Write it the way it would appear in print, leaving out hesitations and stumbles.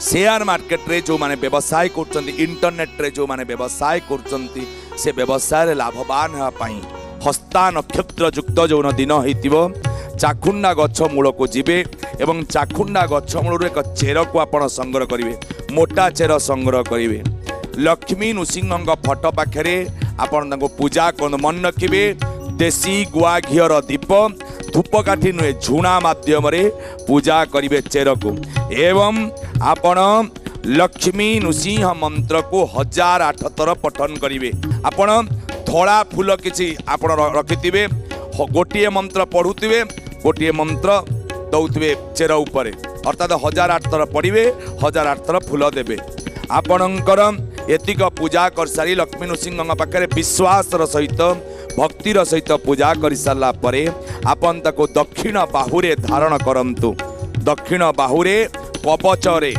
Share ମାର୍କେଟରେ ଯେଉଁମାନେ ବ୍ୟବସାୟ କରୁଛନ୍ତି, ଇଣ୍ଟରନେଟ୍ରେ ଯେଉଁମାନେ ବ୍ୟବସାୟ କରୁଛନ୍ତି, ସେ ବ୍ୟବସାୟରେ ଲାଭବାନ ହେବା ପାଇଁ ହସ୍ତା ନକ୍ଷତ୍ର ଯୁକ୍ତ ଯେଉଁନ ଦିନ ହେଇଥିବ, ଚାଖୁଣ୍ଡା ଗଛ ମୂଳକୁ ଯିବେ ଏବଂ ଚାଖୁଣ୍ଡା ଗଛ ମୂଳରୁ ଏକ ଚେରକୁ ଆପଣ ସଂଗ୍ରହ କରିବେ, ମୋଟା ଚେର ସଂଗ୍ରହ କରିବେ। ଲକ୍ଷ୍ମୀ ନୃସିଂହଙ୍କ ଫଟୋ ପାଖରେ ଆପଣ ତାଙ୍କୁ ପୂଜା କରନ୍ତୁ। ମନେ ରଖିବେ, ଦେଶୀ ଗୁଆ ଘିଅର ଦୀପ, ଧୂପକାଠି ନୁହେଁ, ଝୁଣା ମାଧ୍ୟମରେ ପୂଜା କରିବେ ଚେରକୁ ଏବଂ ଆପଣ ଲକ୍ଷ୍ମୀ ନୃସିଂହ ମନ୍ତ୍ରକୁ 1008 ଥର ପଠନ କରିବେ। ଆପଣ ଧଳା ଫୁଲ କିଛି ଆପଣ ରଖିଥିବେ, ଗୋଟିଏ ମନ୍ତ୍ର ପଢ଼ୁଥିବେ, ଗୋଟିଏ ମନ୍ତ୍ର ଦେଉଥିବେ ଚେର ଉପରେ, ଅର୍ଥାତ୍ 1008 ଥର ପଢ଼ିବେ, 1008 ଥର ଫୁଲ ଦେବେ। ଆପଣଙ୍କର ଏତିକ ପୂଜା କରିସାରି ଲକ୍ଷ୍ମୀ ନୃସିଂହଙ୍କ ପାଖରେ ବିଶ୍ୱାସର ସହିତ ଭକ୍ତିର ସହିତ ପୂଜା କରିସାରିଲା ପରେ ଆପଣ ତାକୁ ଦକ୍ଷିଣ ବାହୁରେ ଧାରଣ କରନ୍ତୁ। ଦକ୍ଷିଣ ବାହୁରେ କବଚରେ